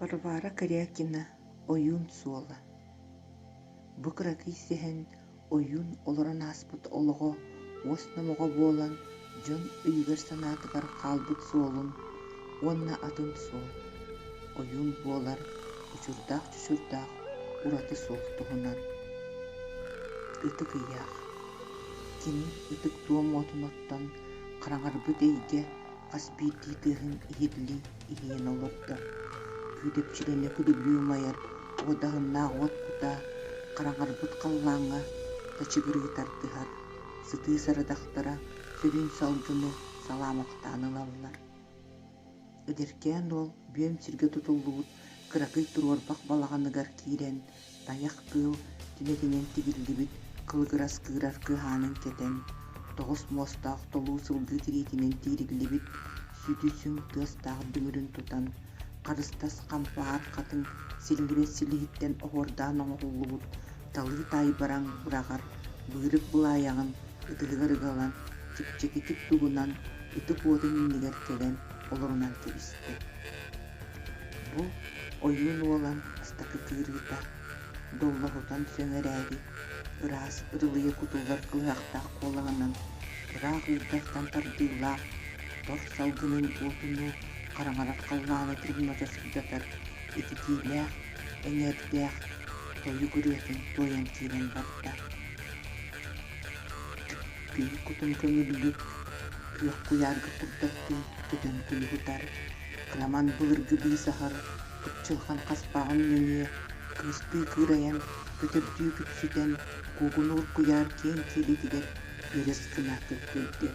Варвара Корякина «Ойуун суола» Бу кыракый сэһэн ойуун олорон ааспыт олоҕо уос номоҕо буолан дьон өйүгэр-санаатыгар хаалбыт суолун уонна атын суол, ойуун буолар учурдаах-чучурдаах ураты суол туһунан. Ытык ыйаах Кини ытык туом уотун оттон хараҥарбыт эйгэ хас биирдии тыаһын иһиллии иһийэн олордо. Күүдэпчилэнэ күлүбүрүү умайар уодаһыннаах уот кутаа хараҥарбыт халлааҥҥа тачыгырыы тардыһар, сытыы сарадахтара сүрүн салгыны салаамахтаан ылаллар. Эдэркээн уол бүөм сиргэ тутуллубут кыракый туруорбах балаҕаныгар киирэн тайах кыыл түнэтинэн тигиллибит кылыгырас кыырар кыаһаанын кэтэн, тоҕус муостаах толуу сылгы тириитинэн тиириллибит сүдү сүҥ тыастаах дүҥүрүн тутан, харыстас хампаһар хатыҥ силлибэт силиһиттэн оһуордаан оҥоһуллубут талыы таайбараҥ быраҕар быырык былаайаҕын ытыһыгар ыгалан, чэпчэкитик тугунан ытык уотун иннигэр кэлэн олорунан кэбистэ. Бу ойуун уолан бастакы кыырыыта, доллоһутан сөҥ эрээри, ыраас ырылыйа кутуллар кылыһахтаах куолаһынан ыраах ыырдартан тардыылаах тор салгынын уотунуу хараҥарар халлааны тырымната сырдатар ититиилээх, эҥэрдээх тойук ырыатын туойан киирэн барда. Күн кутун көҥүллүк, күөх куйаарга курдаттыы көтөн куйуһутар, кыраман былыргы быысаһар кыпчылҕан хаспаҕын нөҥүө кыыстыы кыырайан, көтөрдүү күпсүтэн, куугунуур куйаар киэҥ киэлитигэр күөрэс гына көппүйдэ.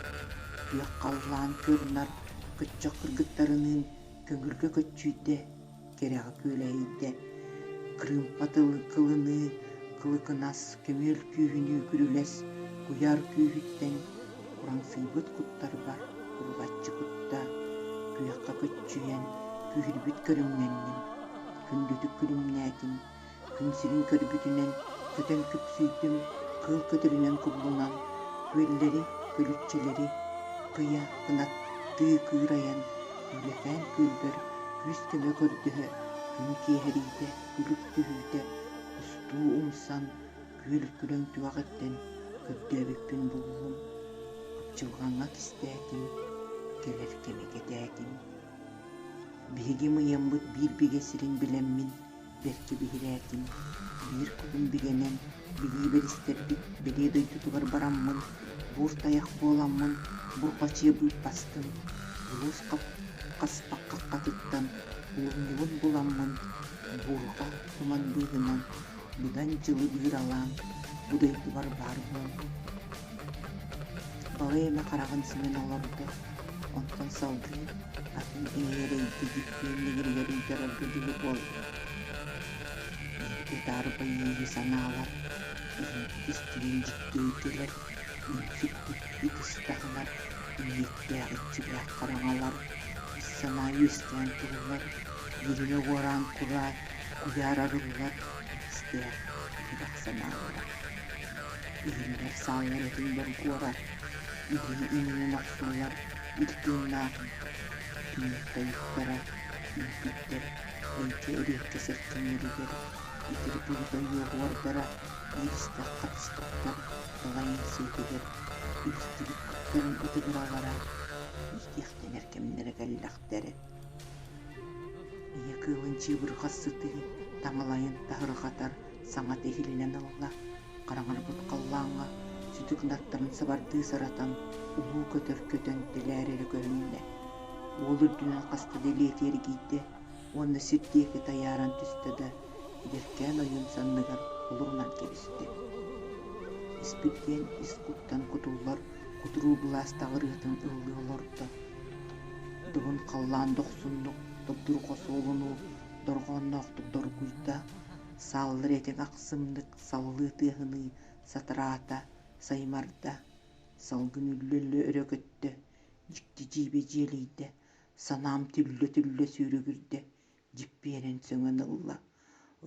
Күөх халлаан көр-нар көччөх кыргыттарыныын көҥүлгэ көччүйдэ, кэрэҕэ күөлэһийдэ. Кырыымпа тылы кылыныы, кылыкынас, көмүөл күүһүнүү күрүлэс, куйаар күүһүттэн кураҥсыйбыт куттарбар курулаччы кутта, күөххэ көччүйэн, күүһүрбүт көрүҥнэнним, күндүтүк күлүмнээтим, Күн сирин көрбүтүнэн көтөн күпсүйдүм, кыыл көтөрүнэн кубулунан, күөллэри, көлүччэлэри кыйа кынаттыы кыырайан, Үлэкээн күөлбэр күүс-көмө көрдөһө күн киэһэриитэ, күлүк түһүүтэ устуу умсан, күөл күрэҥ түгэҕиттэн көрдөөбүппүн буллум, кыпчылҕаҥҥа кистээтим, кэлэр кэми кэтээтим. Биһиги мыйаммыт биир бигэ сирин билэммин бэркэ биһирээтим. Биир кутум бигэнэн, билии бэристэрбит бэлиэ дойдутугар бараммын, буур тайах буоламмын, бурҕачыйа быыппастым. Улуус хаспах хаххатыттан булумньубун буламмын, буурҕа туман быыһынан быдан дьылы быыралаан, бу дойдубар баар буоллум. Балай эмэ хараҕын симэн олордо, онтон салгыы атын эҥээр эйгэ дьиппиэн ньигиригэр ыйдарарга дылы буолла. Ытаарбай иэйии санаалар, иһиҥкит истигэн дьикти эйгэлэр, үҥсүкпүт ытыстаһылар, иҥиэттээх иччилээх хараҥалар, ис санаа үөскээн туруллар, дириҥэ уораан кураан, куйаар арыллар, истээх иһирэх санаалара. Иһиллэр сааллар этин боргуора, илии иминэн охсуллар ил тыыннаах түүн тойуктара, үҥкүттэр, эйгэ эриэккэс эркиннэригэр итирик ыгыта уоҕуордара ииристэх хатыспыттар далайын сиэтигэр илистибит куттарын ытыгыралара иитиэхтэнэр кэмнэрэ кэллэхтэрэ. Ийэ кыылын чыыбырҕас сытыы таҥалайын таһырҕатар саҥата иһиллэн ылла, хараҥарбыт халлааҥҥа сүтүк наттарын сабардыы саратан, улуу көтөр көтөн тэлээрэрэ көһүннэ. Уол үрдүнэн хаста да илиитэ эргийдэ уонна сир диэки тайааран түстэ да, эдэркээн ойуун санныгар олорунан кэбистэ. Испирдиэн ис куттан кутуллар кутуруу былаас таҕырыатын ыллыы олордо. Добун халлаан дохсуннук, добдурҕа суолунуу дорҕоонноохтук доргуйда, сааллар этиҥ ахсымнык саллыы тыаһыныы сатараата, саймарда, салгын үллэ-үллэ өрө көттө, дьикти дьиибэ дьиэлийдэ, санаам түллэ-түллэ сүүрүгүрдэ, дьиппиэрэн сөҥөн ылла.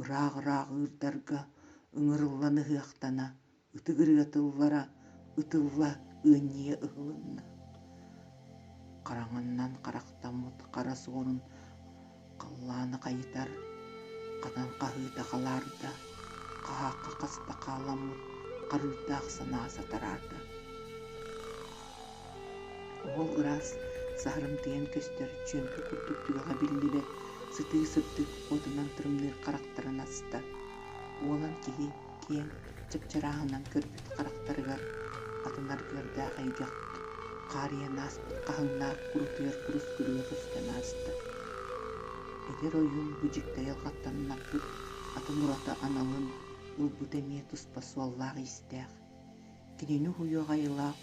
Ыраах-ыраах ыырдарга ыҥырыллан ыһыахтана, ытык ырыа тыллара ытылла ыанньыйа ыһылынна. Хараҥаннан харахтаммыт хара суорун халлаан Хараҥаны хайытар, хатан хаһыыта халаарда, хаһаахха хаста хааламмыт харыырдаах санаа сатараата. Оһол ыраас, саһарымтыйан көстөр чүөмпэ курдук түгэҕэ биллибэт сытыы сырдык уотунан тырымныыр харахтарын аста. Уолан киһи киэҥ, чыпчырааһынан көрбүт харахтарыгар атын аргыардаах эйгэ хаарыйан ааспыт хаһыҥнаах курутуйар курус күлүгэ көстөн ааста. Эдэр ойуун бу дьикти айылҕаттан анаппыт атын ураты аналын ылбыта эмиэ туспа суоллаах-иистээх. Кинини уһуйуох айылаах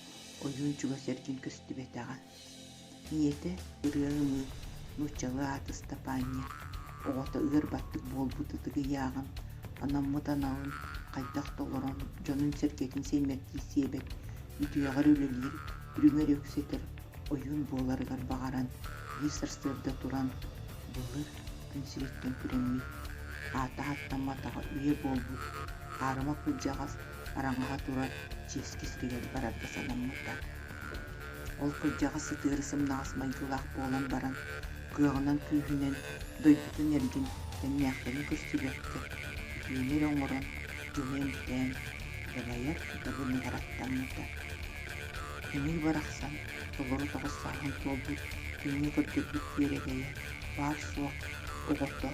ойуун чугас эргин көстүбэтэҕэ. Ийэтэ ырыа ымыы, нууччалыы аата Ыстапаанньа, оҕото ыар баттык буолбут ытык ыйааҕын, анаммыт аналын хайдах толорон, дьонун-сэргэтин сэймэктии сиэбэт, үтүөҕэр үлэлиир, үрүҥэр үксэтэр ойуун буоларыгар баҕаран, биир сарсыарда туран, былыр күн сириттэн күрэммит, аата ааттамматаҕа үйэ буолбут, аарыма кырдьаҕас араҥаһа турар чиэски сиригэр барарга санаммыта. Ол кырдьаҕас сытыары сымнаҕас майгылаах буолан баран, кыаҕынан-күүһүнэн дойдутун эргин тэҥнээхтэрин көрсүбэккэ, үтүөнү эрэ оҥорон, дьону эмтээн, дабайар дабыныгар аттаммыта. Эмиий барахсан толору тоҕус сааһын туолбут күҥҥэ көрдөрбүт күөрэгэйэ баар-суох оҕото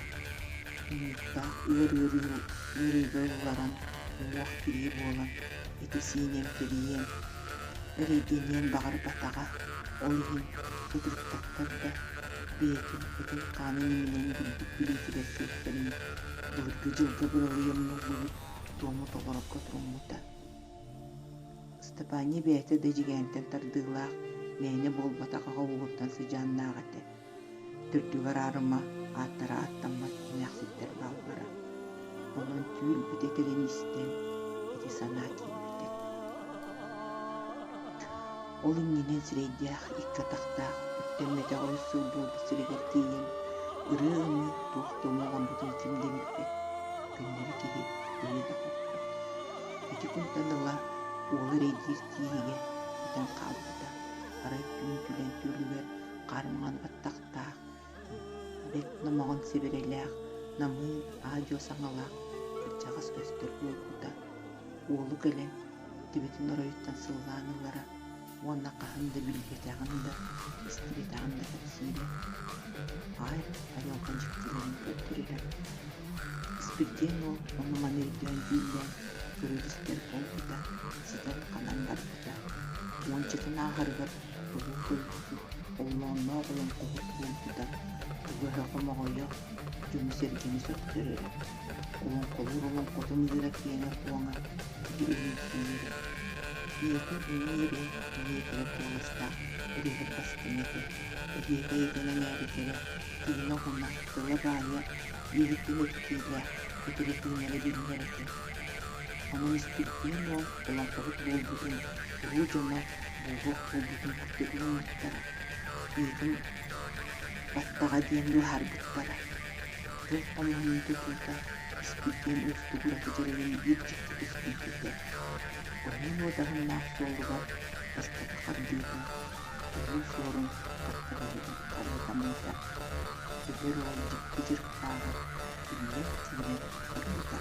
унньуктаах ыар ыарыыга ылларан, уҥуох-тирии буолан, этэ-сиинэ эмтэрийиэн, эрэйдэниэн баҕарбатаҕа, ол иһин сутуруктаттар да бэйэтин этин-хаанын иминэн билбит билиитигэр сиэттэрэн, былыргы дьылга быралыйан муллубут туому толорорго туруммута. Ыстапаанньа бэйэтэ да дьигээнтэн тардыылаах, мээнэ буолбатах аҕа ууһуттан сыдьааннаах этэ. Төрдүгэр аарыма, ааттара ааттаммат эмээхситтэр бааллара. Онон түүл бүтэ кэлэн истэн, ити санаа киирбитэ. Ол иннинэн сирэйдээх, икки атахтаах, үктэммэтэх үс сыл буолбут сиригэр тиийэн, ырыа-ымыы туох да оҥорбутун ким да билбэт, көннөрү киһи өйө да хоппот. Ити күнтэн ыла уолу эрэйдиир тииһигэ бүтэн хаалбыта. Арай түүн түлэн түүлүгэр хаар маҥан баттахтаах, бэрт номоҕон сэбэрэлээх, намыын, аа-дьуо саҥалаах кырдьаҕас көстөр буолбута. Уолу кэлэн, төбөтүн оройуттан сыллаан ылара уонна хаһан да билбэтэҕин да, истибэтэҕин да кэпсиирэ. Аай айылҕа дьиктилэрин көрдөрөрө. Испирдиэн уол ону-маны өйдөөн дьүүллээн көрөр-истэр буолбута, ситэн-ханан барбыта. Уончатын ааһарыгар Улуу тойуксут, оллоонноох олоҥхоһут буолбута, туга хомоҕойо, дьону-сэргэни сөхтөрөрө. Олоҥхолуур олоҥхотун ыыра киэҥэ-куоҥа, киһи өйүн сүүйэрэ. Ийэтэ эмиэ эрэ эмиэ кэрэ куоластаах ырыаһыт бастыҥ этэ. Эһиэхэ этэн эҥээритэрэ, тыына уһуна, тыла баайа, үөһүттэн этитиилээх, этэрэ тыынара биллэр этэ. Онон Испирдиэн уол олоҥхоһут буолбутун улуу дьоно буолуох буолбутун курдук ылыммыттара, ийэтин баттаҕа диэн быһаарбыттара. Тыл хомуһунун тутуута Испирдиэн уустук ураты дьарыгын биир дьикти көстүүтэ этэ. Ойуун уодаһыннаах суолугар бастакы хардыыта Улуу Суорун хаттыгаһыгар харыытаммыта, эдэр уол дьикти дьарыктааҕар биллэн-киирэн барбыта.